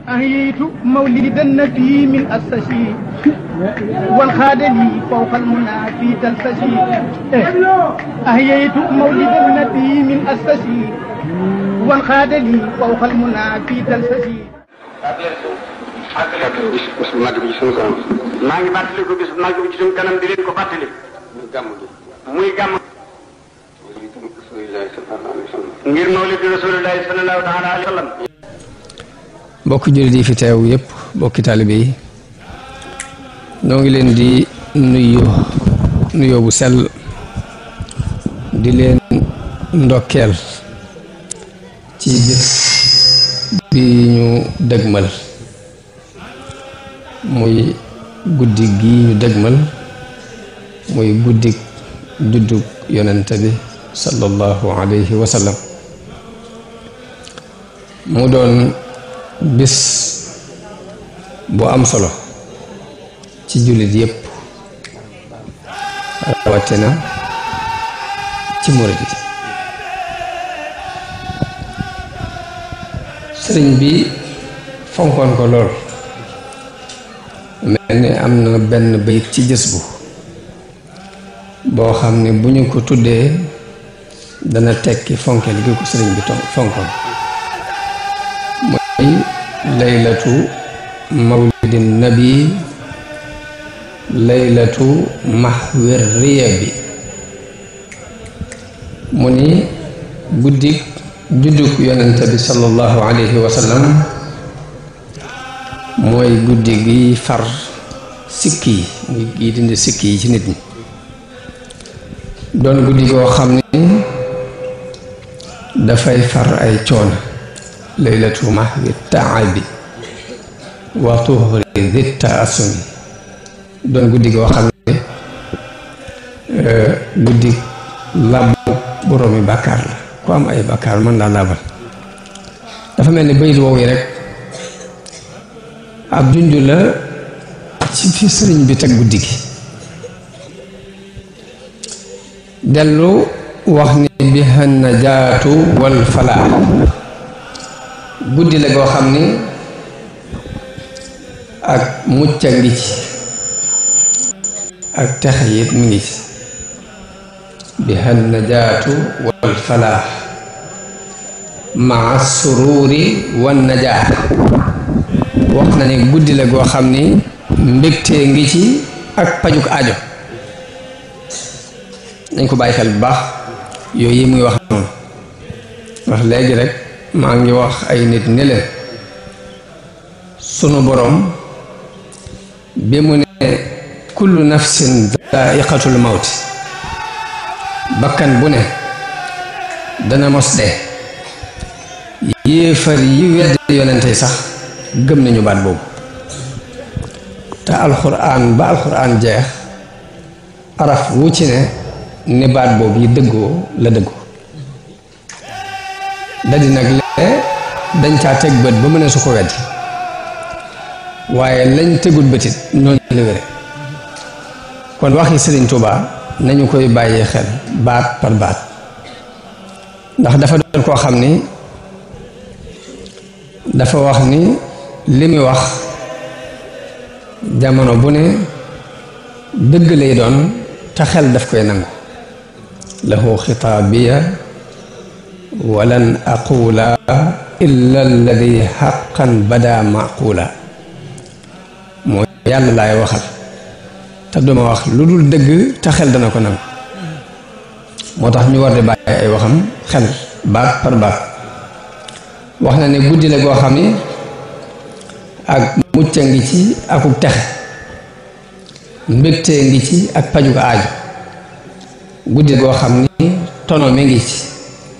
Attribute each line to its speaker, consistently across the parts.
Speaker 1: أهيت مولد النبي من أسسي والخاد لي فوق المنى في تلفسي أهيت مولد النبي من أسسي والخاد لي فوق المنى في تلفسي
Speaker 2: bis bu mag bi ci sunu kanam.
Speaker 3: maa ngi fàttali ko bis bu mag bi ci sunu kanam di leen ko fàttali.
Speaker 2: muy gàmm gi.
Speaker 3: muy gàmm. ngir mawlidu rasulillahi sallallahu taala alayhi wa sallam.
Speaker 4: mbokki jullit yi fi teew yëpp mbokki taalibe yi ñoo ngi leen di nuyoo bu sell di leen ndokkeel ci bés bi ñu dëgmal muy guddi gi ñu dëgmal muy guddi juddug yonent bi sallallahu alayhi wa sallam mu doon bis bu am solo ci jullit yépp rawatina ci murid yi sëriñ bi fonkoon ko lool mel ni am na benn bayit ci jës bu boo xam ne bu ñu ko tuddee dana tekki fonkeel gi ko sëriñ bi fonkoon mooy laylatu mawlidin nabi laylatu mahwir riya bi mu ni guddik judduk yonent bi sallallahu alayhi wa sallam mooy guddi gi far sikki yi muy gi dindi sikki yi ci nit ñi doon guddi goo xam ni dafay far ay coono laylatu mahwi taabi wa tuhri di taasumi doon guddi goo xam ne guddi làbbu boroomi bàkkaar la ku am ay bàkkaar mën laa laabal dafa mel ni bayit woowu yi rek ab junj la ci fi sëriñ bi teg guddi gi dellu wax ni biha najaatu wal falaax guddi la goo xam ni ak mucc a ngi ci ak texe yit mi ngi ci biha najaatu wal falaax maa sururi wan najaat wax na ni guddi la goo xam ni mbégtee ngi ci ak pajuk aajo nañ ko bàyyi xel bu baax yooyu yi muy wax noonu wax léegi rek maa ngi wax ay nit ne leen sunu boroom bi mu ne kullu nafsin daa'iqatul mawti bakkan bu ne dana mos dee yéefar yi wedd yonente sax gëm nañu baat boobu te alxuraan ba alxuraan jeex araf wu ci ne baat boobu yi dëggoo la dëggoo daldi nag lee dañ caa teg bët ba mu ne su ko weddi waaye lañ tegul bëtit noonu la wére kon waxi Sëriñ Tuubaa nañu koy bàyyee xel baat par baat ndax dafa doon koo xam ni dafa wax ni li muy wax jamono bu ne dëgg lay doon te xel daf koy nangu lahu xitaabiya walan aqula illa alladi xaqan bada maqula mooy yàlla laay waxal te duma wax lu dul dëgg te xel dana ko nangu moo tax ñu war di bàyyi ay waxam xel baat par baat wax na ne guddi la goo xam ni ak mucc a ngi ci akuk texe mbégtee ngi ci ak pajuk aaju guddi goo xam ni tono mi ngi ci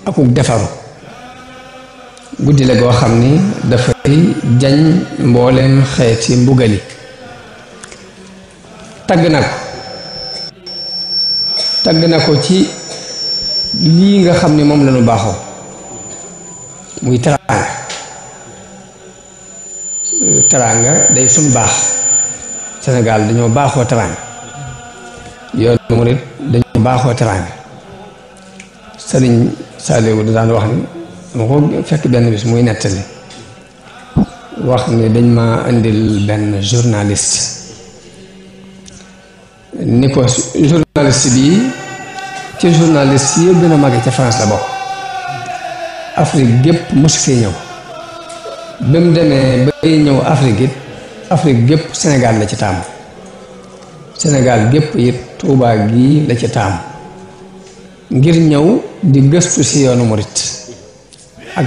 Speaker 4: akuk defaru guddi la goo xam ni dafay jañ mbooleem xeeti mbugali tagg na ko ci lii nga xam ni moom lañu baaxoo muy teraanga day suñ baax Sénégal dañoo baaxoo teraanga yoon murit dañoo baaxoo teraanga Sëriñ Saaliw da daan wax ni dama ko fekk benn bis muy nettali wax ni dañ ma indil benn journaliste ni ko journaliste bi ci journaliste yi gën a mag ca France la bokk Afrique gépp mosu fee ñëw ba mu demee bay ñëw Afrique it Afrique gépp Sénégal la ci taamu Sénégal gépp it Touba gii la ci taamu ngir ñëw di gëstu ci yoonu murit ak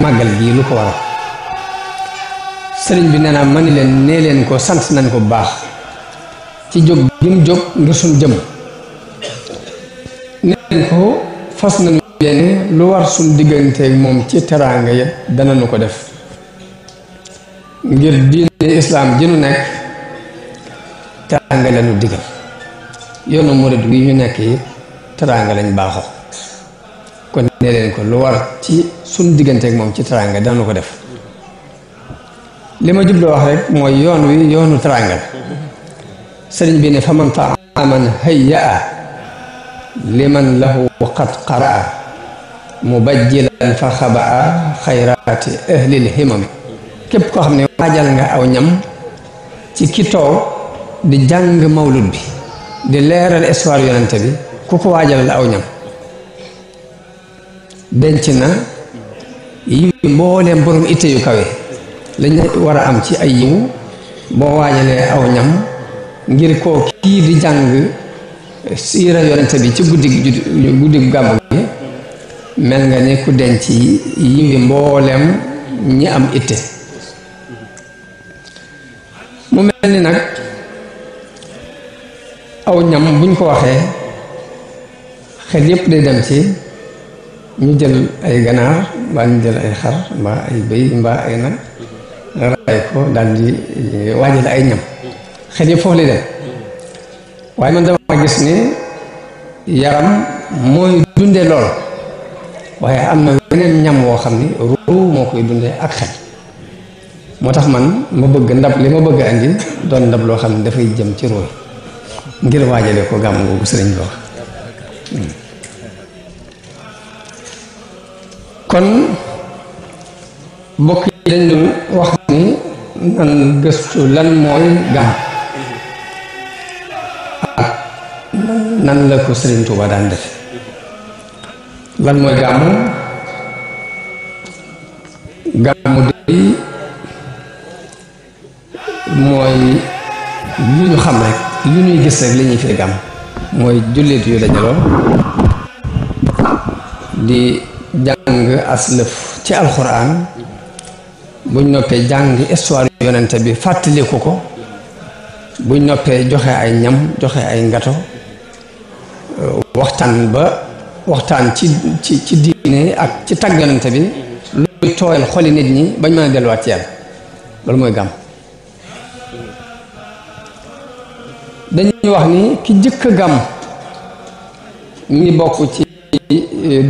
Speaker 4: màggal gii lu ko waral sëriñ bi nee naa ma ni leen nee leen ko sant nañ ko bu baax ci jóg gi mu jóg ngir suñ jëm nee leen ko fas nañu yéene lu war suñ digganteeg moom ci teraanga ya danañu ko def ngir diine islaam ji nu nekk teraanga lañu digal yoonu murit wi ñu nekk yi teraanga lañ baaxoo kon nee leen ko lu war ci suñ digganteeg moom ci teraanga danañu ko def li ma jubloo wax rek mooy yoon wi yoonu teraanga la sëriñ bi ne fa man taaman hayyaa liman lahu qad qaraa mubajjilan fa xabaa xayraati ahlil himami képp koo xam ne waajal nga aw ñam ci ki toog di jàng mawlud bi di leeral histoire yonente bi ku ko waajalal aw ñam denc na yi mbooleem borom itte yu kawe lañ war a am ci ay yiw boo waajalee aw ñam ngir koo kii di jàng siira yonente bi ci guddi gàmmu gi mel nga ni ku denc yiwi mbooleem ñi am itte mu mel ni nag aw ñam buñ ko waxee xel yépp day dem ci ñu jël ay ganaar mbaa ñu jël ay xar mbaa ay bëy mbaa ay nag ray ko daal di waajal ay ñam xel yëpp foofu lay dem waaye man dama gis ni yaram mooy dundee lool waaye am na weneen ñam woo xam ni ruu moo koy dundee ak xel moo tax man ma bëgg ndab li ma bëgg a andi doon ndab loo xam ne dafay jëm ci ruu ngir waajale ko gàmm googu sëriñ bi wax kon mbokk yi dañ doon wax ni nan gëstu lan mooy gàmm ak nan la ko Sëriñ Tuuba daan def lan mooy gàmmu gàmmu di mooy lu ñu xam rek lu ñuy gis rek li ñuy firi gàmm mooy jullit yu dajaloo di jàng aslëf ci alxuraan buñ noppee jàng histoire yonente bi fàttaliku ko buñ noppee joxe ay ñam joxe ay ngato waxtaan ci diine ak ci tagg yonente bi luy tooyal xoli nit ñi bañ mën a delluwaat ci yàlla loolu mooy gàmm dañuy wax ni ki jëkk gàmm mi ngi bokk ci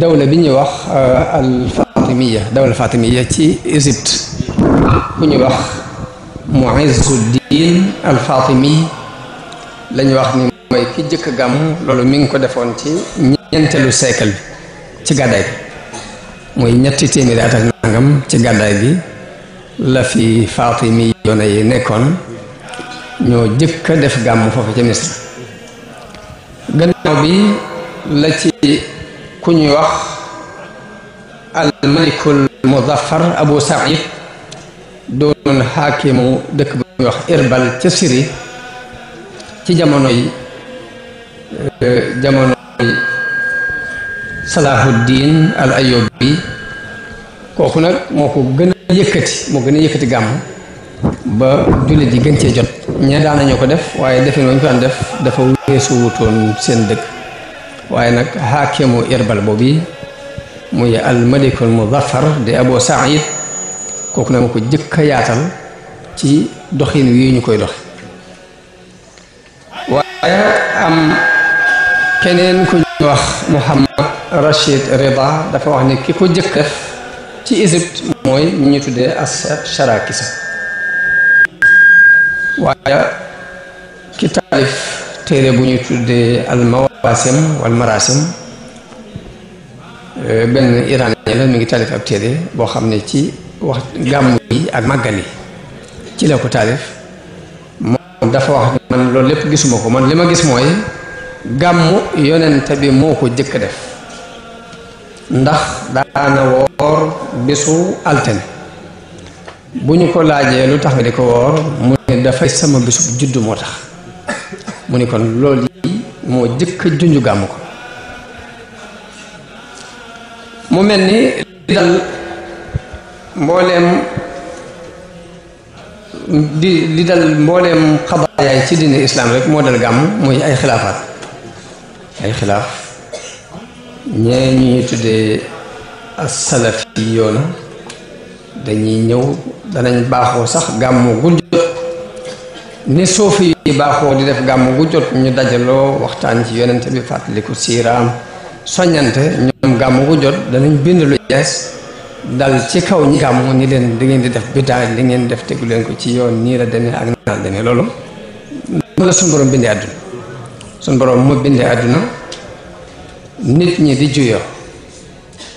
Speaker 4: dawla bi ñuy wax dawla fatimiya ci Égypte ku ñuy wax Muizzuddin al Fatimi lañu wax ni mooy ki jëkk gàmm loolu mi ngi ko defoon ci ñeenteelu siècle bi ci gàddaay gi mooy ñetti téeméeri at ak nangam ci gàddaay gi la fi Fatimi yoona yi nekkoon ñoo jëkk a def gàmm foofu ca Misra gannaaw bi la ci ku ñuy wax al malikul muzaffar Abu Saïd doonoon xaakimu dëkk bu ñuy wax Irbal ca Syrie ci jamonoy Salahuddin al Ayyubi kooku nag moo ko gën a yëkkati gàmm ba jullit yi gën cee jot ñee daan nañu ko def waaye defin wañ ko daan def dafa weesu wutoon seen dëkk waaye nag xaakimu Irbal boobu muy al malikul muzaffar di Abu Saïd kooku nag moo ko jëkk a yaatal ci doxin wi ñu koy doxe waaye am keneen ku ñu wax Muhammad Rashid Rida dafa wax ni ki ko jëkk def ci Égypte mooy ñu ñu tuddee as-Sharakisa waaye ki taalif téere bu ñu tuddee al mawasim wal marasim benn iranien la mi ngi taalif ab téere boo xam ne ci wax gàmmu yi ak màggal yi ci la ko taalif moom dafa wax man loolu lépp gisuma ko man li ma gis mooy gàmmu yonent bi moo ko jëkk def ndax daana woor bisu altine bu ñu ko laajee lu tax nga di ko woor mu ne dafay sama bisu juddu moo tax mu ne kon loolu yi moo jëkk junju gàmmu ko mu mel ni li dal mbooleem li dal mbooleem xabaayaay ci diine islaam rek moo dal gàmmu muy ay xilaafaat ay xilaaf ñee ñuy tuddee as-salafi yoona dañuy ñëw danañ baaxoo sax gàmmu gu jot ni soofi yi baaxoo di def gàmmu gu jot ñu dajaloo waxtaan ci yonente bi fàttaliku siiraam soññante ñoom gàmmu gu jot danañ bind lu yees dal ci kaw ñi gàmmu ni leen di ngeen di def bidaa li ngeen def tegu leen ko ci yoon nii la demee ak naa la demee loolu la suñu borom bindee àdduna suñu borom mu bindee àdduna nit ñi di juyoo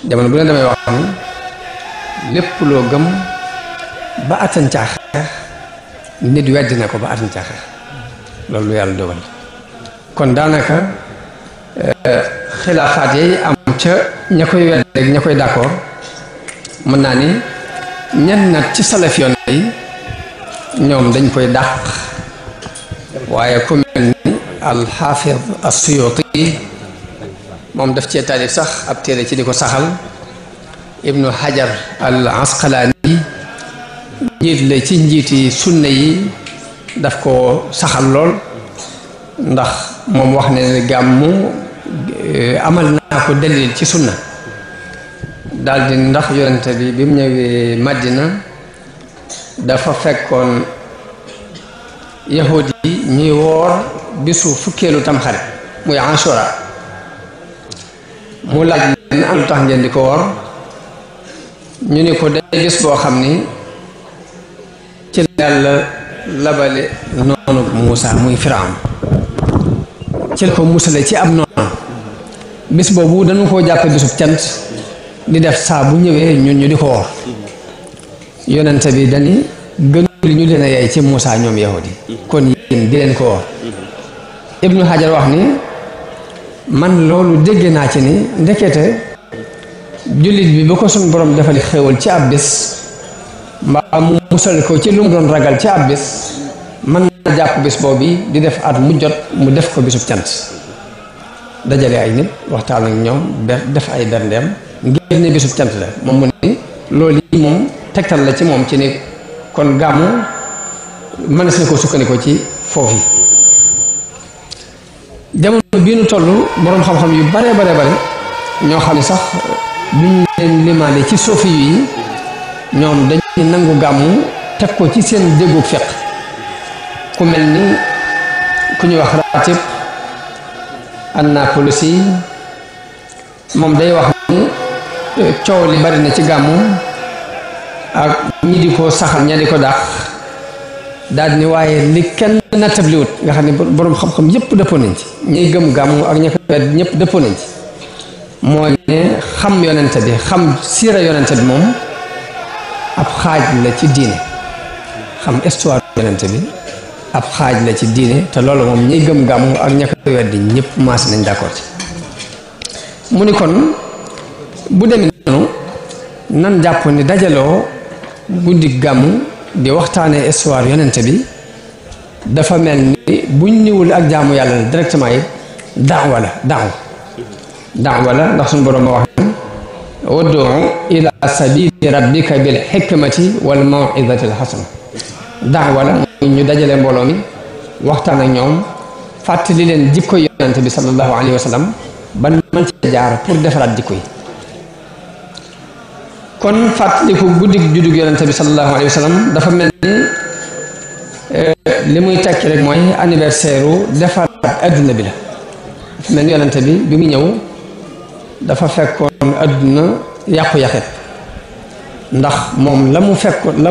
Speaker 4: jamono bu leen damay wax ni lépp loo gëm ba attan caa xeex nit weddi na ko ba attan caa xeex loolu yàlla dogal kon daanaka xilaafaat yi am ca ña koy wedd ak ña koy d'accord mën naa ni ñenn nag ci salaf yoon yi ñoom dañ koy dàq waaye ku mel ni alxaafid as-Suyuti moom daf cee taalif sax ab téere ci di ko saxal ibnu Hajar al Asqalaani njiit la ci njiiti sunna yi daf ko saxal lool ndax moom wax ne gàmmu amal naa ko dalil ci sunna daldi ndax yonente bi mu ñëwee Madina dafa fekkoon yahudi yi ñuy woor bisu fukkeelu tamxarit muy Ashura mu laaj leen am lu tax ngeen di ko woor ñu ni ko day bis boo xam ni ci Yàlla labale noonu Muusa muy Firawna ci la ko musale ci ab noonu bis boobu dañu koo jàppe bisub cant di def saa bu ñëwee ñun ñu di ko woor yonente bi dani gënul ñu leen a yey ci Muusa ñoom yahudi kon yéen di leen ko woor Ibnu Hajar wax ni man loolu dégg naa ci ni ndekete jullit bi ba ko suñ borom defal xéewal ci ab bis mbaa mu musal ko ci lu mu doon ragal ci ab bis mën na jàpp bis boobu di def at mu jot mu def ko bisub cant dajale ay nit waxtaan ak ñoom def ay berndeem ngir ne bisub cant la moom mu ni loolu yi moom tegtal la ci moom ci ni kon gàmmu mënees na ko sukkandikoo ci foofu jamono bii nu toll boroom xam-xam yu bare ñoo xam ne sax duñ leen limaale ci soofi yi ñoom dañuy nangu gàmmu teg ko ci seen déggu fiq ku mel ni ku ñuy wax Ratib An-Napulusi moom day wax ni coow li bari na ci gàmmu ak ñi di ko saxal ña di ko dàq daal ni waaye li kenn nattabliwut nga xam ne boroom xam-xam yépp dëppoo nañ ci ñiy gëm gàmmu ak ña ko wedd ñëpp dëppoo nañ ci mooy ne xam yonente bi xam siira yonente bi moom ab xaaj la ci diine xam histoire yonente bi ab xaaj la ci diine te loolu moom ñiy gëm gàmmu ak ña ko weddi ñëpp maas nañ d'accord ci mu ni kon bu demee noonu nan jàpp ni dajaloo guddi gàmmu di waxtaanee histoire yonente bi dafa mel ni buñ ñëwul ak jaamu yàlla directement yi daawa la ndax suñu borom ma wax ud'u ila sabili rabbika bil hikmati wal maw'izati al hasana daawa la muy ñu dajale mbooloo mi waxtaan ak ñoom fàttali leen jikko yonente bi sallallahu alayhi wa sallam ban man ci jaar pour defaraat jikko yi kon fàttaliku guddig juddug yonente bi sallallahu alayhi wa sallam dafa mel ni li muy tekki rek mooy anniversaire u defaraat adduna bi la dafa mel ni yonente bi mu ñëw dafa fekkoon adduna yàqu-yàqet ndax moom la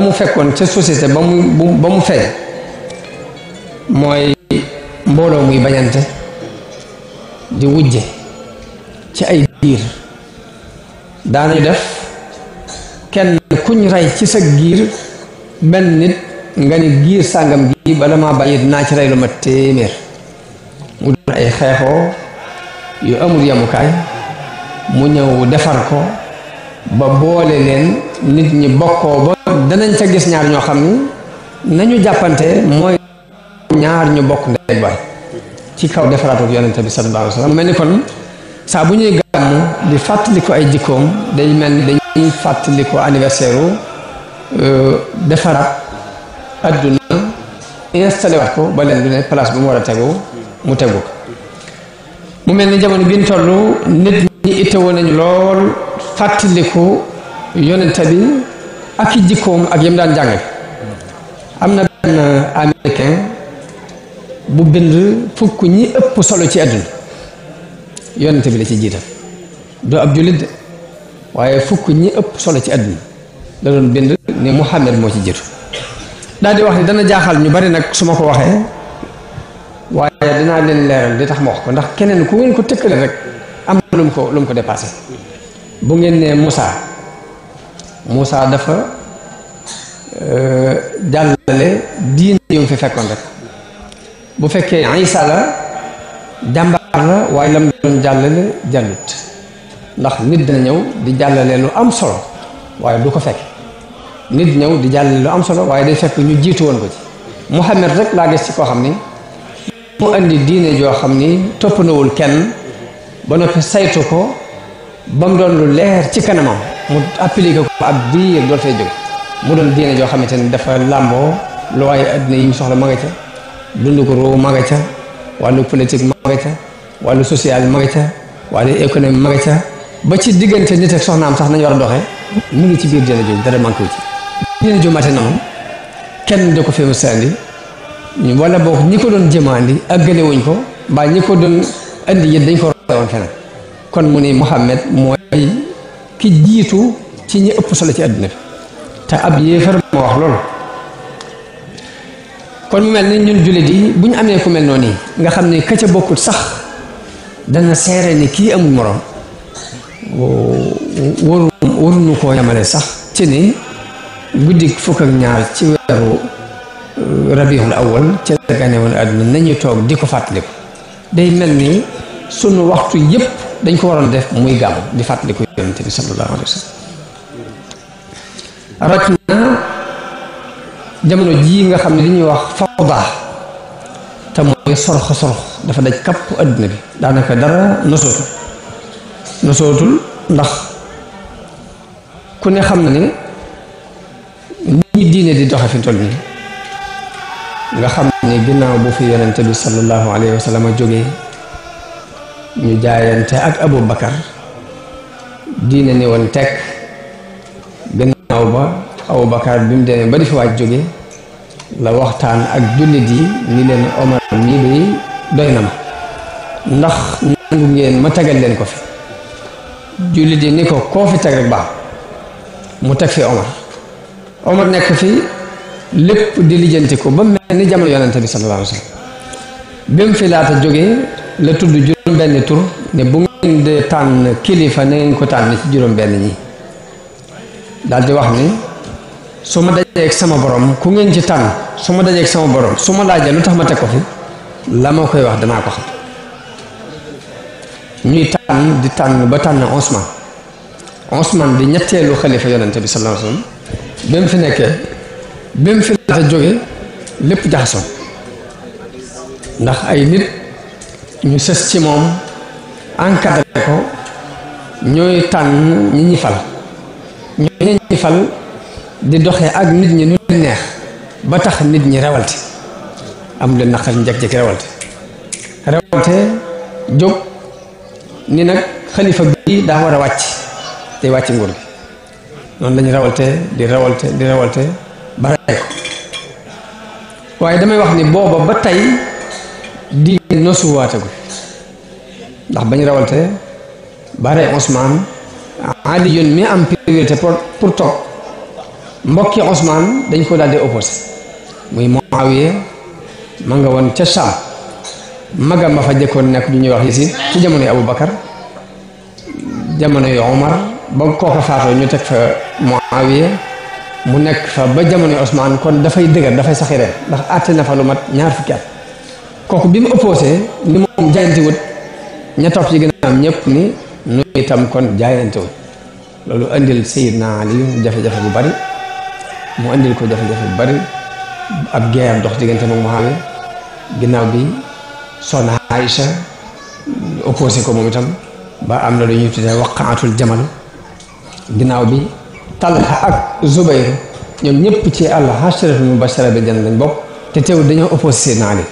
Speaker 4: mu fekkoon ca société ba mu feeñ mooy mbooloo muy bañante di wujje ci ay biir daanañu def kenn kuñ rey ci sa giir benn nit nga ni giir sàngam gi bala maa bàyyi dinaa ci rey lu ma téeméer mu doon ay xeexoo yu amul yemukaay mu ñëw defar ko ba boole leen nit ñi bokkoo ba danañ ca gis ñaar ñoo xam ni nañu jàppante mooy ñaar ñu bokk ndey baay ci kaw defaraatu yonente bi sallallahu alayhi wa sallam mel ni kon saa bu ñuy gàmmu di fàttali ko ay jikkoom day mel ni dañuy fàttali ko anniversaire defaraat adduna installé waat ko ba leen du ne place bu mu war a tegu mu tegu ko mu mel ni jamono bi ñu toll nit ñi ittewoon nañu lool fàttaliku yonente bi ak i jikkoom ak yam daan jàngale am na benn américain bu bind fukk ñi ëpp solo ci àdduna yonente bi la ci jiital doo ab jullit waaye fukk ñi ëpp solo ci àdduna la doon bind ni Muhammad moo ci jiitu daal di wax ni dana jaaxal ñu bari nag su ma ko waxee waaye dinaa leen leeral di tax ma wax ko ndax keneen ku ngeen ko tëkkale rek am na lu mu ko dépassé bu ngeen nee Moussa dafa jàllale diine yu mu fi fekkoon rek bu fekkee Isa la jàmbaar la waaye lam doon jàllale jàllut ndax nit dina ñëw di jàllale lu am solo waaye du ko fekk nit ñëw di jàllale lu am solo waaye day fekk ñu jiitu woon ko ci Muhammad rek laa gis ci koo xam ni mu andi diine joo xam ni toppandawul kenn ba noppi saytu ko ba mu doon lu leer ci kanamam mu appliqué ko ab diir dool fay jóge mu doon diine joo xamante ni dafa làmboo lu waaye addina yi ñu soxla ma nga ca dund ko roo ma nga ca wàllu politique ma nga ca wàllu social ma nga ca wàllu économie ma nga ca ba ci diggante nit ak soxnaam sax nañu war a doxee mu ngi ci biir diine jooju dara manqué wu ci diine ju mate noonu kenn da ko fi mës a andi wala boog ñi ko doon jéem a andi àggale wuñ ko mbaa ñi ko doon andi yit dañ ko rowoon feneen kon mu ni Muhammad mooy ki jiitu ci ñi ëpp solo ci àdduna bi te ab yéefar moo wax loolu kon mu mel ni ñun jullit yi bu ñu amee ku mel noonu nga xam ne ka ca bokkut sax dana seere ni kii amul morom waruñu koo yamale sax ci ni guddi fukk ak ñaar ci weeru rabiul awal ci la gane woon àdduna nañu toog di ko fàttaliku day mel ni sunu waxtu yépp dañ ko waroon def muy gàmm di fàttaliku yonente bi sallallahu alayhi wa sallam rat na jamono jii nga xam ne li ñuy wax fawda te mooy sorx dafa daj kapp àdduna bi daanaka dara nosootul ndax ku ne xam na ni ñi diine di doxe fi toll nii nga xam ni ginnaaw bu fi yonente bi sallallahu alayhi wa sallam jógee ñu jaayante ak Abu Bakar diine ni woon teg ginnaaw ba Abu Bakar bi mu demee ba di fi waaj jóge la waxtaan ak jullit yi ni leen Omar mii day doy na ma ndax nangu ngeen ma tegal leen ko fi jullit yi ni ko koo fi teg rek baax mu teg fi Omar nekk fi lépp di lijjanti ko ba mel ni jamono yonente bi sallallahu alayhi wa sallam bi mu fi laata jógee la tudd juróom benn tur ne bu ngeen de tànn kilifa na ngeen ko tànn ci juróom benn ñi daal di wax ni su ma dajeeg sama borom ku ngeen ci tànn su ma dajeeg sama borom su ma laajee lu tax ma teg ko fi la ma koy wax danaa ko xam ñuy tànn di tànn ba tànn Ousmane di ñetteelu xalifa yonente bi sallallahu alayhi wa sallam bi mu fi nekkee bi mu fi laata jóge lépp jaxasoon ndax ay nit ñu sës ci moom encadré ko ñooy tànn ñi ñi fal ñooy ñi fal di doxee ak nit ñi nu neex ba tax nit ñi rewalte am leen naqar njëkk-jëkk rewalte jóg ni nag xalifa bi daa war a wàcc te wàcc nguur gi noonu lañu rewalte ba rey ko waaye damay wax ni booba ba tey di nosuwaategu ndax bañ rewalte ba rey Ousmane Ali yoon mi am priorité pour toog mbokki Ousmane dañ ko daal di opposé muy Muawiya ma nga woon ca Sham magam ma fa jëkkoon nekk ñu ñuy wax Yazid ci jamono yi Aboubacar jamono yi Omar ba kooka faatoo ñu teg fa Muawiya mu nekk fa ba jamono Ousmane kon dafay dëgër dafay saxi reen ndax àtte na fa lu mat ñaar fukki at kooku bi mu opposé ni moom jaayantewut ña topp ci ginnaawam ñëpp ni nu itam kon jaayantewut loolu andil Seydina Ali jafe-jafe bu bari mu andil ko jafe-jafe bu bari ab guerre dox diggante moom Muawiya ginnaaw bi soxna Aïcha opposé ko moom itam ba am na lu ñuy tuddee waqaatul jamal ginnaaw bi Talha ak Zubayr ñoom ñëpp ci al-asharatul mubashara bil janna lañ bokk te teewul dañoo opposé Seydina Ali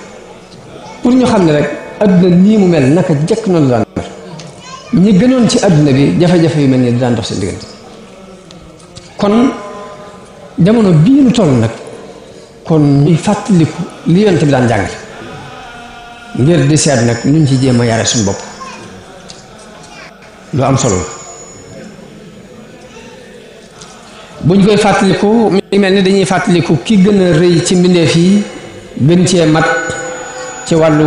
Speaker 4: pour ñu xam ne rek adduna nii mu mel naka jekk noonu la daan mel ñi gënoon ci adduna bi jafe-jafe yu mel nii daan dox seen diggante kon jamono bii nu toll nag kon ñuy fàttaliku li yonent bi daan jàngale ngir di seet nag nuñ ci jéem a yare suñu bopp lu am solo buñ koy fàttaliku mi mel ni dañuy fàttaliku ki gën a rëy ci mbindeef yi gën cee mat ci wàllu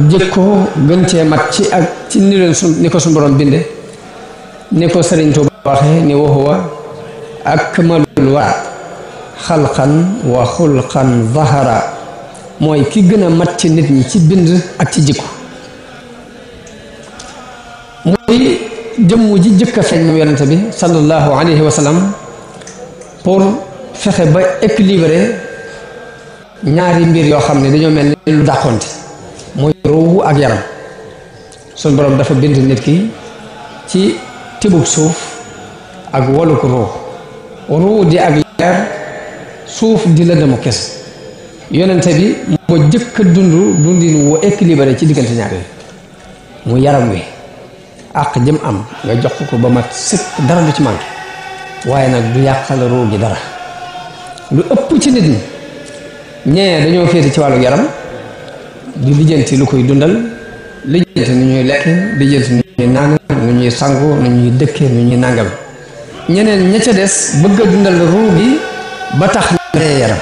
Speaker 4: jikko gën cee mat ci ak ci ni leen ni ko suñu borom binde ni ko Sëriñ Tuuba waxee ni wa huwa akmalul wara xalqan wa xulqan zahara mooy ki gën a mat ci nit ñi ci bind ak ci jikko mooy jëmm ji jëkk a feeñ moom yonente bi sallallahu alayhi wa sallam pour fexe ba équilibré ñaari mbir yoo xam ne dañoo mel ni lu dàqonte mooy ruuhu ak yaram sun borom dafa bind nit ki ci tibub suuf ak wolu ko ruuhu di ak leer suuf di la demu kes yonente bi moo jëkk a dundin wu équilibré ci diggante ñaar yooyu mu yaram wi ak jëm am nga jox ko ba mat sëkk dara du ci manqué waaye nag du yàqal ruu gi dara lu ëpp ci nit ñi ñee dañoo féete ci wàllu yaram di lijjanti lu koy dundal lijjanti nu ñuy lekk lijjanti nu ñuy naan nu ñuy sangu nu ñuy dëkkee nu ñuy nàngam ñeneen ña ca des bëgg a dundal ruu gi ba tax na yaram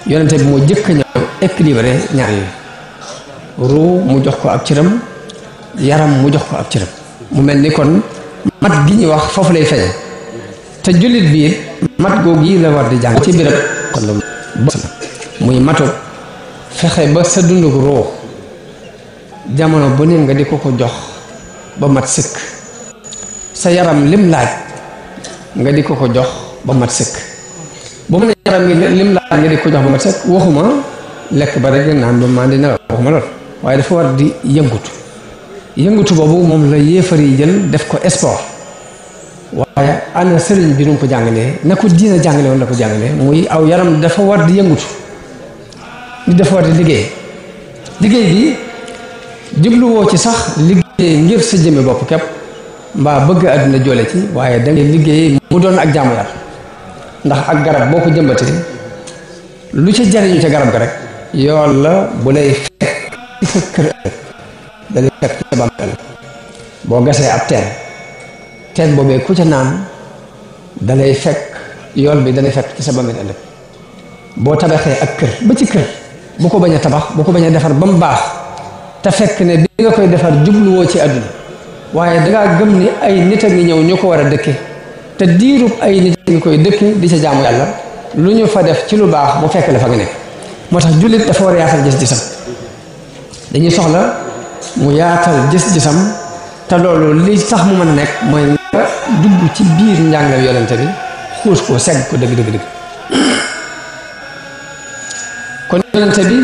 Speaker 4: yonente bi moo jëkk a ñëw équilibré ñaar yooyu ruu mu jox ko ab cëram yaram mu jox ko ab cëram mu mel ni kon mat gi ñuy wax foofu lay feeñ te jullit bi mat googu yi la war di jàng ci birab kon la muy matu fexe ba sa dundug ruu jamono bu ne nga di ko jox ba mat sëkk sa yaram lim laaj nga di ko jox ba mat sëkk bu mu ne yaram gi lim laaj nga di ko jox ba mat sëkk waxuma lekk ba rek naan ba maa di nelaw waxuma lool waaye dafa war di yëngutu boobu moom la yéefar yi jël def ko sport waaye ana sëriñ bi nu ko jàngalee na ko diina jàngale woon la ko jàngalee muy aw yaram dafa war di yëngutu nit dafa war di liggéey bi jubluwoo ci sax liggéey ngir sa jëmme bopp képp mbaa bëgg àdduna joole ci waaye da ngay liggéey mu doon ak jaamu yàlla ndax ak garab boo ko jëmbatee lu ca jariñu ca garab ga rek yoon la bu lay fekk ci sa kër da lay fekk ci sa bàmmeel boo gasee ab teen boobee ku ca naan da lay fekk yool bi da lay fekk ci sa bàmmeel ëllëg boo tabaxee ak kër ba ci kër bu ko bañ a tabax bu ko bañ a defar ba mu baax te fekk ne bi nga koy defar jubluwoo ci àdduna waaye dangaa gëm ni ay nit a ngi ñëw ñu ko war a dëkke te diirub ay nit a ngi koy dëkke di ca jaamu yàlla lu ñu fa def ci lu baax mu fekk la fa nga nekk moo tax jullit dafa war a yaatal gis-gisam dañuy soxla mu yaatal gis-gisam te loolu li tax mu mën a nekk mooy nga dugg ci biir njàngal yonente bi xuus ko segg ko dëgg kon yonente bi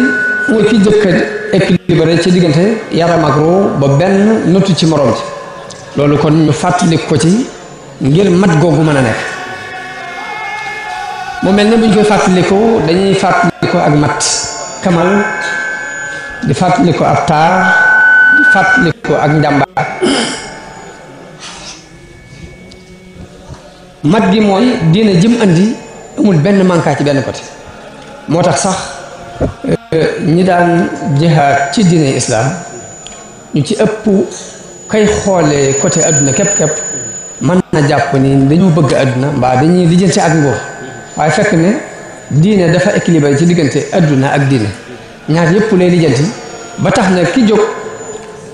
Speaker 4: mooy ki jëkk a équilibré ci diggante yaram ak ruu ba benn notu ci morom ci loolu kon ñu fàttali ko ci ngir mat googu mën a nekk mu mel ne bu ñu koy fàttaliku dañuy fàttaliku ak mat kamal di fàttaliku ab taar di fàttaliku ak njàmbaar mat gi mooy diina jëm andi amul benn manka ci benn côté moo tax sax ñi daan jihaad ci diine islaam ñu ci ëpp kay xoolee côté adduna képp mën na jàpp ni dañoo bëgg adduna mbaa dañuy lijjanti ak nguur waaye fekk ne diine dafa équilibré ci diggante adduna ak diine ñaar yëpp lay lijjanti ba tax na ki jóg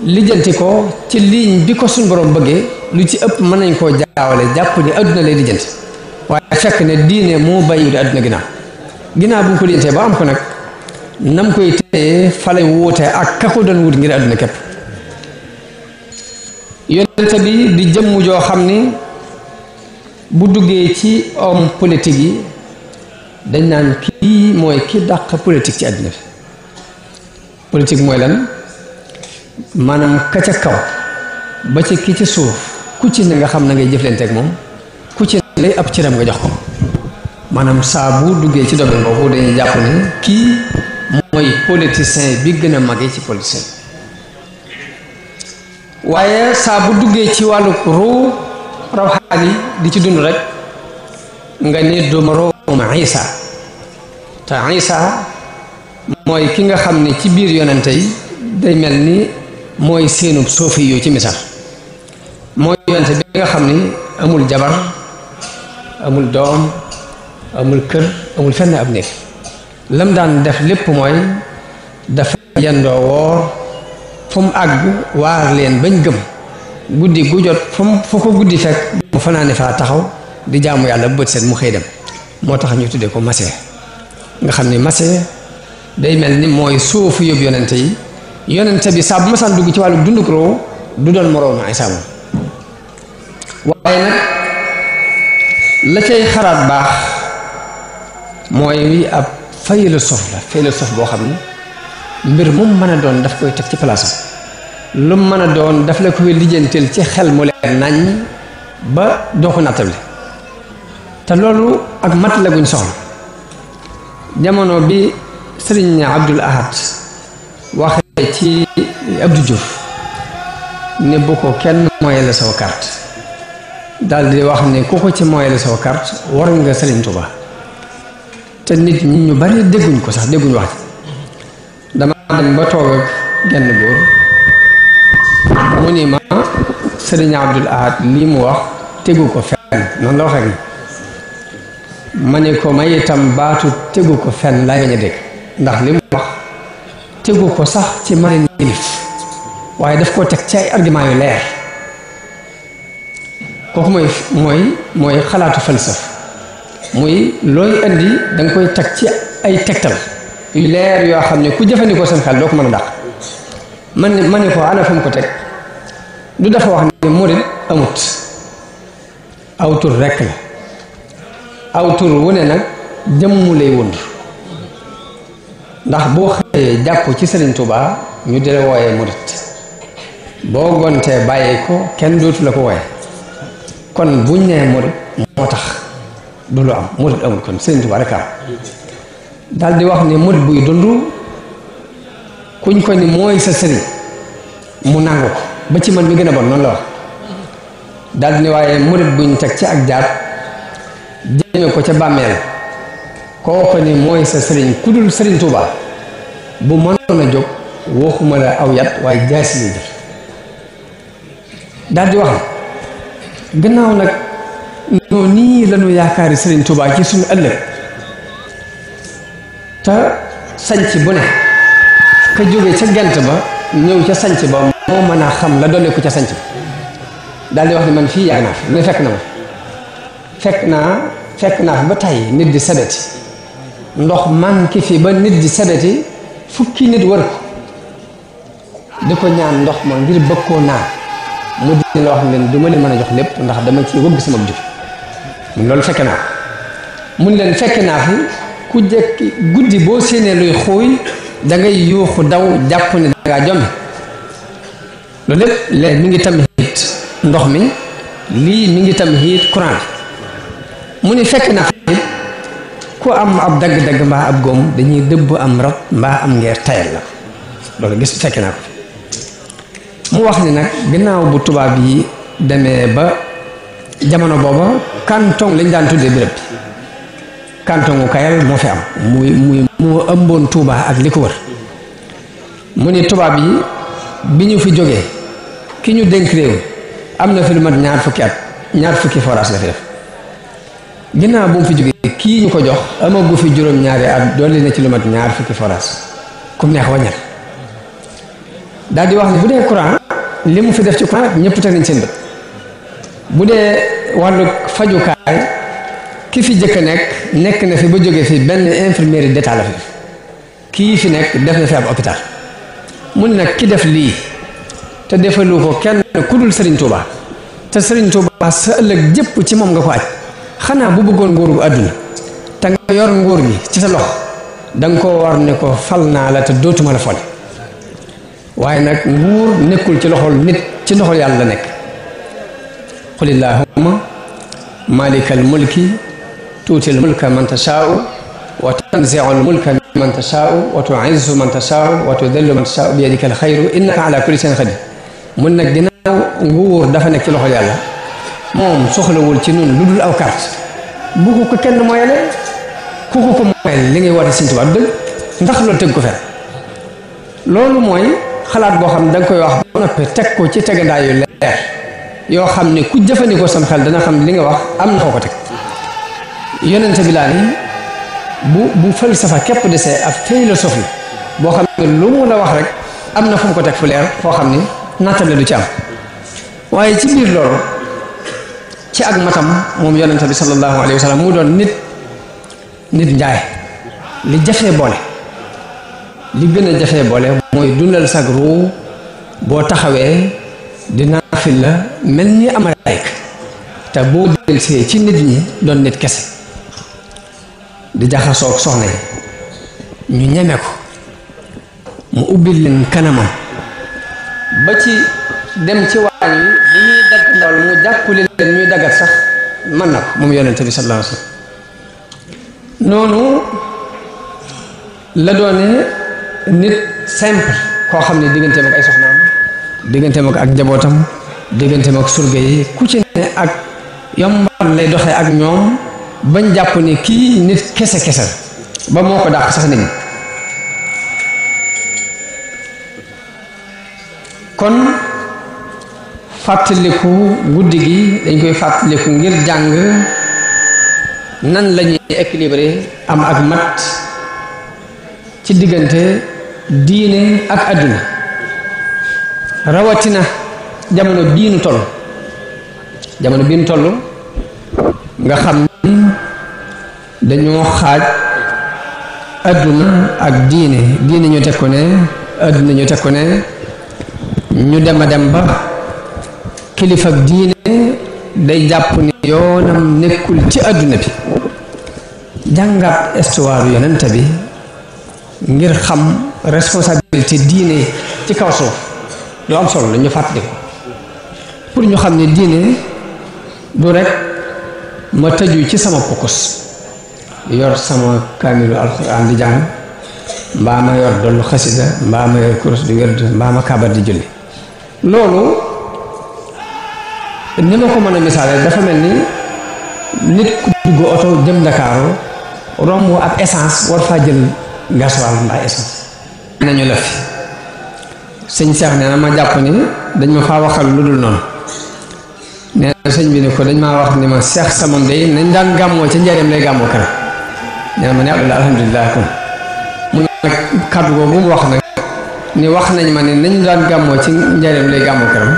Speaker 4: lijjanti ko ci ligne bi ko suñ borom bëggee lu ci ëpp mën nañ koo jaawale jàpp ni adduna lay lijjanti waaye fekk ne diine moo bàyyiwul adduna ginnaaw bu ñu ko lijjantee ba am ko nag nam koy téye fa lay wuute ak ka ko doon wut ngir adduna képp yonent bi di jëmm joo xam ni bu duggee ci homme politique yi dañ naan kii mooy ki dàq politique ci àddina bi politique mooy lan maanaam ka ca kaw ba ci ki ci suuf ku ci ne nga xam na ngay jëflanteeg moom ku ci ne lay ab cëram nga jox ko maanaam saa bu duggee ci domaine boobu dañuy jàpp ne kii mooy politicien bi gën a màggee ci politicien waaye saa bu duggee ci wàllu ruu rawxaani di ci dund rek nga ne du moroom Isa te Isa mooy ki nga xam ne ci biir yonente yi day mel ni mooy seenub soofi yu ci misaal mooy yonente bi nga xam ni amul jabar amul doom amul kër amul fenn ab néeg lam daan def lépp mooy dafa yendoo woor fu mu àgg waar leen bañ gëm guddi gu jot fu ko guddi fekk mu fanaane faa taxaw di jaamu yàlla bu bët set mu xëy dem moo tax ñu tuddee ko masee nga xam ni masee day mel ni mooy suufu yóbbu yonente yi yonente bi saa bu masaan dugg ci wàllu dunduk roo du doon moroom Isa moom waaye nag la cay xaraat baax mooy ab philosophe la philosophe boo xam ni mbir mu mën a doon daf koy teg ci place lu mën a doon daf la koy lijjantil ci xel mu leer nañ ba doo ko nattable te loolu ak mat la guñ soxla jamono bi sëriñ Abdul Ahad waxee ci Abdou Diouf ne bu ko kenn moyele saw carte daal di wax ne ku ko ci moyele saw carte war nga sëriñ Tuubaa te nit ñi ñu bari dégguñ ko sax dégguñ wax ci dama dem ba toog ak genn góor mu ni ma sëriñ Abdul Ahad lii mu wax tegu ko fenn noonu la waxee ma ne ko may itam baatu tegu ko fenn laa nga dégg ndax li mu wax tegu ko sax ci mane nilif waaye daf koo teg ci ay argument yu leer kooku mooy xalaatu falsaf muy looy indi da nga koy teg ci ay tegtal yu leer yoo xam ne ku jëfandikoo seen xel doo ko mën a dàq ma ne ko ana fu mu ko teg du dafa wax ne murid amut aw tur rekk la aw tur wu ne nag jëmm lay wund ndax boo xëyee jàpp ci Sëriñ Tuubaa ñu di la wooyee murid boo gontee bàyyi ko kenn dootu la ko wooye kon buñ nee murid moo tax du lu am murid amul kon Sëriñ Tuubaa rek am daal di wax ne murid buy dund kuñ ko ni mooy sa sëriñ mu nangu ko ba ci man mi gën a bon noonu la wax daal di ne waaye murid buñ teg ci ak jaat jëme ko ca bàmmeel koo ko ni mooy sa sëriñ ku dul Sëriñ Tuubaa bu mënoon a jóg waxuma la aw yat waaye jaasi la jël daal di wax ne gannaaw nag noo nii lañu yaakaari Sëriñ Tuubaa ci suñu ëllëg te sanc bu ne ka jóge ca gent ba ñëw ca sanc ba moo mën a xam la doole ko ca sanc ba daal di wax ne man fii yàgg naa fi lu ne fekk na ma fekk naa fi ba tey nit di sebeti ndox man ki fi ba nit di sebeti fukki nit wër ko di ko ñaan ndox ma ngir bëgg koo naan mu di la wax ne leen du ma leen mën a jox lépp ndax dama ci wëgg sama jub mun loolu fekke naa ko mun leen fekke naa fi ku jekki guddi boo séenee luy xuuy da ngay yuuxu daw jàpp ne dangaa jommi loolu lépp léegi mi ngi tamit ndox mi lii mi ngi tamit courant bi mu ni fekk naa fi ku am ab dagg-dagg mbaa ab góom dañuy dëbb am rab mbaa am ngeer tayal la loolu gis fekk naa ko mu wax ni nag gannaaw bu tubaab yi demee ba jamono booba canton lañ daan tuddee béréb bi canton Kayal moo fi am muy moo ëmboon Touba ak li ko wër mu ni tubaab yi bi ñu fi jógee ki ñu dénk réew am na fi lu mat ñaar fukki forage la fi def ginnaaw bu mu fi jógee kii ñu ko jox amagu fi juróom-ñaari at dolli na ci lu mat ñaar fukki forage comme neex waññal daal di wax ne bu dee courant li mu fi def ci courant ñëpp teg nañ seen bët bu dee wàllu fajukaay ki fi jëkk nekk na fi ba jógee fi benn infirmerie d'état la fi kii fi nekk def na fi ab hôpital mu ne nag ki def lii te defalu ko kenn ku dul Serigne Touba te Serigne Touba sa ëllëg jëpp ci moom nga ko aj xanaa bu bëggoon nguuru àdduna te nga yor nguur gi ci sa loxo da nga koo war ne ko fal naa la te dootuma la fol waaye nag nguur nekkul ci loxol nit ci loxol yàlla la nekk qul illahumma malikal mulki tuutil mulka man tashaa'u wa tanzi'ul mulka man tashaa'u wa tu'izzu man tashaa'u wa tudhillu man tashaa'u bi yadikal khayru innaka ala kulli shay'in qadir mun nag ginnaaw nguur dafa nekk ci loxol yàlla moom soxlawul ci nun lu dul aw carte bu ko kenn moyale ku ko moyal li ngay woote Sëñ Tuubaa dëgg ndax loolu tëgg ko fen loolu mooy xalaat boo xam ne da nga koy wax ba noppi teg ko ci tegandaay yu leer yoo xam ne ku jëfandikoo sam xel dana xam li nga wax am na foo ko teg yonente bi laa ni bu falsafa képp desee ab philosophie boo xam ne lu mu la wax rek am na fu mu ko teg fu leer foo xam ni nattable du ci am waaye ci biir loolu ci ak matam moom yonente bi sallallahu alayhi wa sallam mu doon nit njaay li jafee boole li gën a jafee boole mooy dundal sag ruu boo taxawee di naafil la mel ni amalayka te boo delsee ci nit ñi doon nit kese di jaxasoog soxna yi ñu ñeme ko mu ubbil leen kanamam ba ci dem ci waañ wi bu ñuy dagg ndawal mu jàppale leen ñuy daggat sax mën na ko moom yonente bi sallallahu alayhi wa sallam noonu la doone nit simple koo xam ne digganteem ak ay soxnaam digganteem ak njabootam digganteem ak surga yi ku ci ne ak yombal lay doxee ak ñoom bañ jàpp ni kii nit kese ba moo ko dàq sax nit ñi kon fàttaliku guddi gi dañ koy fàttaliku ngir jàng nan lañuy équilibré am ak mat ci diggante diine ak àdduna rawatina jamono bii nu toll nga xam ni dañoo xaaj àdduna ak diine ñu teg ko ne àdduna ñu teg ko ne ñu dem a dem ba kilifa ak diine day jàpp ni yoonam nekkul ci àdduna bi jàngat histoire yonent bi ngir xam responsabilité diine ci kaw suuf lu am solo la ñu fàttali ko pour ñu xam ne diine du rek ma tëju ci sama pokos yor sama kaamilu alxuraan di jàng mbaa ma yor dollu xasida mbaa ma yor kurus di wérd mbaa ma kaabar di julli loolu ni ma ko mën a misaale dafa mel ni nit ku dugg oto jëm Ndakaaru romb ab essence war faa jël gasoil mbaa essence nañu la fi sëñ Seex nee na ma jàpp ni dañ ma faa waxal lu dul noonu nee na sëñ bi ne ko dañ maa wax ni ma Seex sa moom day nañ daan gàmmoo ca njaareem lay gàmmoo kanam nee na ma ne abdullah alhamdulilah kon mu nag kàddu boobu mu wax nag ni wax nañ ma ne nañ daan gàmmoo ci njaareem lay gàmmoo kanam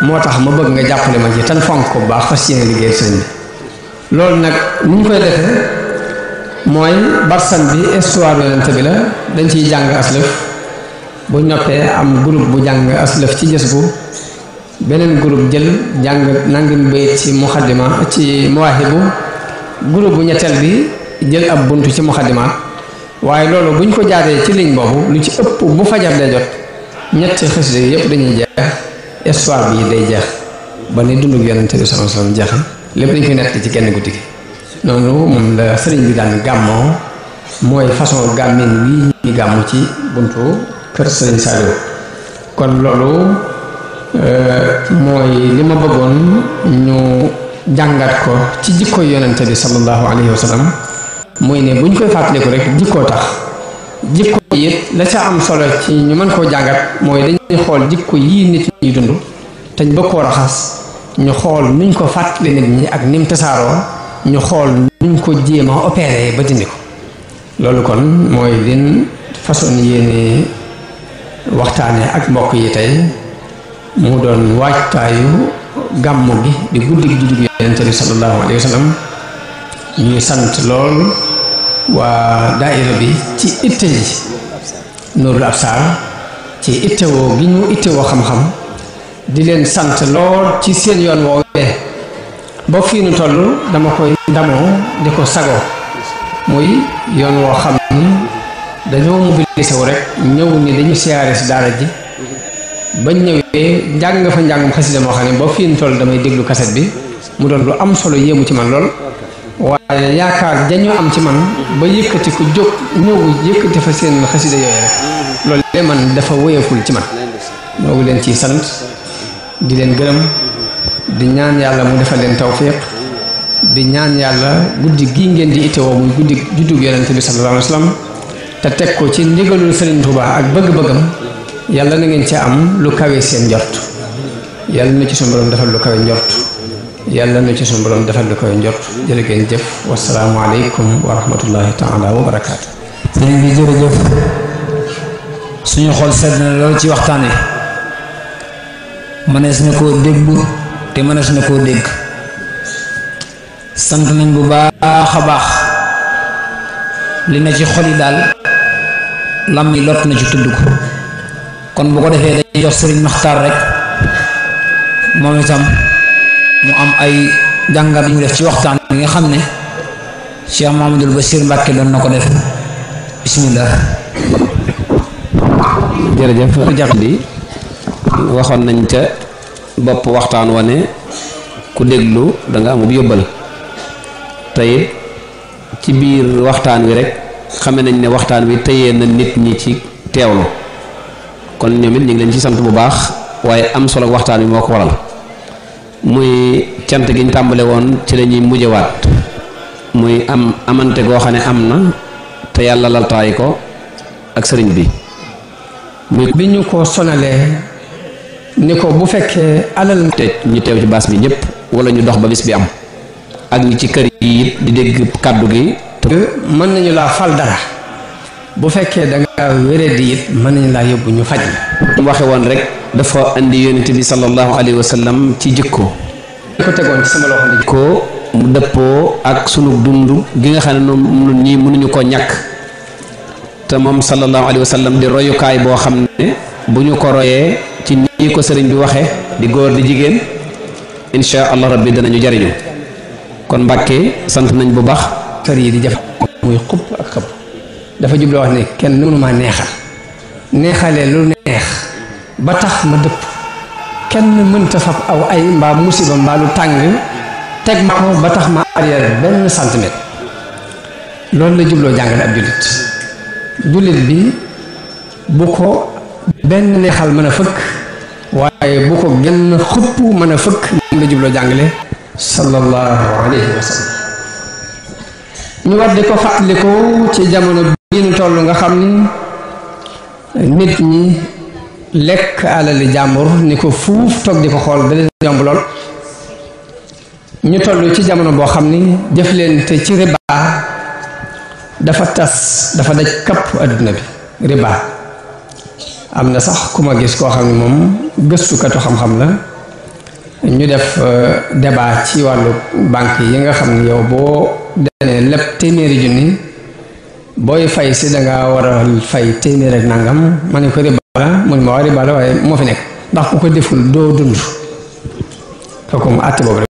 Speaker 4: moo tax ma bëgg nga jàppale ma ci tan fonk ko bu baax fas yéene liggéey sëñ bi loolu nag ni ñu koy defee mooy barsan bi histoire yonent bi la dañ ciy jàng aslëf bu noppee am groupe bu jàng aslëf ci jës bu beneen groupe jël jàng nangam bayit ci muxaddima ci muwaahibu groupe bu ñetteel bi jël ab buntu ci muxaddimaat waaye loolu buñ ko jaaree ci ligne boobu lu ci ëpp bu fajar day jot ñetti xasida yi yëpp dañuy jeex histoire bi day jeex ba ni dundug yonent bi sallallahu alayhi wasallam jeexe lépp dañ koy nekk ci kenn guddi gi noonu moom la sëriñ bi daan gàmmoo mooy façon gàmmin wi ñuy gàmmu ci buntu kër sëriñ Saliou kon loolu mooy li ma bëggoon ñu jàngat ko ci jikko yonent bi sallallahu alayhi wa sallam mooy ne buñ koy fàttaliku rek jikkoo tax jikko yi it la ca am solo ci ñu mën koo jàngat mooy dañuy xool jikko yii nit ñi dund te ñu bëgg koo raxas ñu xool nuñ ko fàttali nit ñi ak nim tasaaroo ñu xool nuñ ko jéem a opéré ba dindi ko loolu kon mooy lin façon yéene waxtaane ak mbokk yi tey mu doon waajtaayu gàmmu gi di guddi gi juddu Yonent bi sallallahu alayhi wa sallam ñuy sant lool waa daayira bi ci itte yi Nuurul Absar ci ittewoo gi ñu ittewoo xam-xam di leen sant lool ci seen yoon woowee ba fii nu toll dama koy ndamoo di ko sagoo muy yoon woo xam ni dañoo mobilisé wu rek ñëw ni dañu siyaare si daara ji bañ ñëwee njàng fa njàngum xasida moo xam ne ba fii nu toll damay déglu kaset bi mu doon lu am solo yéemu ci man lool waaye yaakaar dañoo am ci man ba yëkkati ko jóg ñëw yëkkati fa seen xasida yooyu rek loolu de man dafa wéyeful ci man ñoo ngi leen ciy sant di leen gërëm di ñaan yàlla mu defal leen tawfiq di ñaan yàlla guddi gii ngeen di itteewoo muy guddi juddug Yonent bi sallallahu alayhi wa sallam te teg ko ci ndigalul Serigne Touba ak bëgg-bëggam yàlla na ngeen ci am lu kawe seen njort yàlla na ci suñu borom defal lu kawe njort yàlla na ci suñu borom defal lu kawe njort jërë ngeen jëf wasalaamu aleykum wa rahmatullahi taala wa barakaatu.
Speaker 5: sëriñ bi jërëjëf suñu xol sedd na lool ci waxtaan wi mënees na koo déglu te mënees na koo dégg sant nañ bu baax a baax li na ci xol yi daal lam yi lott na ci tudd ko kon bu ko defee day jox sëriñ Maxtaar rek moom itam mu am ay jàngat yu mu def ci waxtaan bi nga xam ne Cheikh Mahamadul Bachir Mbàkke doon na ko def bismillah.
Speaker 6: jërëjëf jax di waxoon nañ ca bopp waxtaan wane ku déglu da nga amub yóbbal tey ci biir waxtaan wi rek xame nañ ne waxtaan wi tëyee na nit ñi ci teewlu kon ñoom it ñu ngi leen ci sant bu baax waaye am solo waxtaan wi moo ko waral muy cant gi ñu tàmbale woon ci la ñuy mujjewaat muy amante goo xam ne am na te yàlla laltaay ko ak sëriñ bi muy
Speaker 4: bi ñu ko sonalee ni ko bu fekkee alal
Speaker 6: te ñu teew ci baas bi ñëpp wala ñu dox ba bis bi am ak ñi ci kër yi it di dégg kàddu gi
Speaker 4: mën nañu laa fal dara bu fekkee da nga wéré di it mën nañu laa yóbbu ñu faj
Speaker 6: mu waxe woon rek dafa andi yonent bi sallallahu alayhi wa sallam ci jikko
Speaker 4: ko tegoon ci sama loxo
Speaker 6: ko mu dëppoo ak sunu dund gi nga xam ne noonu ñii mënuñu ko ñàkk te moom sallallahu alayhi wa sallam di royukaay boo xam ne bu ñu ko royee ci nii ko sëriñ bi waxe di góor di jigéen insha allah rabbi danañu jariñu kon Mbàkke sant nañ bu baax
Speaker 4: kër yi di jafe muy xupp ak xëpp dafa jubloo wax ne kenn mënu maa neexal neexalee lu neex ba tax ma dëpp kenn mënta fab aw ay mbaa musiba mbaa lu tàng teg ma ko ba tax ma arrière benn centimètre loolu la jubloo jàngale ab jullit bi bu ko benn neexal mën a fëkk waaye bu ko genn xupp mën a fëkk moom la jubloo jàngale sallallahu alayhi wa sallam ñu war di ko fàttaliku ci jamono bii ñu toll nga xam ni nit ñi lekk alali jàmbur ni ko fuuf toog di ko xool da leen yomb lool ñu toll ci jamono boo xam ni jëflante ci riba dafa tas dafa daj kapp adduna bi riba am na sax ku ma gis koo xam ne moom gëstukatu xam-xam la ñu def débat ci wàllu banque yi nga xam ne yow boo demee lépp téeméeri junni booy fay si danga war a fay téeméer ak nangam ma ne ko riba la mu ne ma waa riba la waaye moo fi nekk ndax ku ko deful doo dund kooku mu àtte boobu rek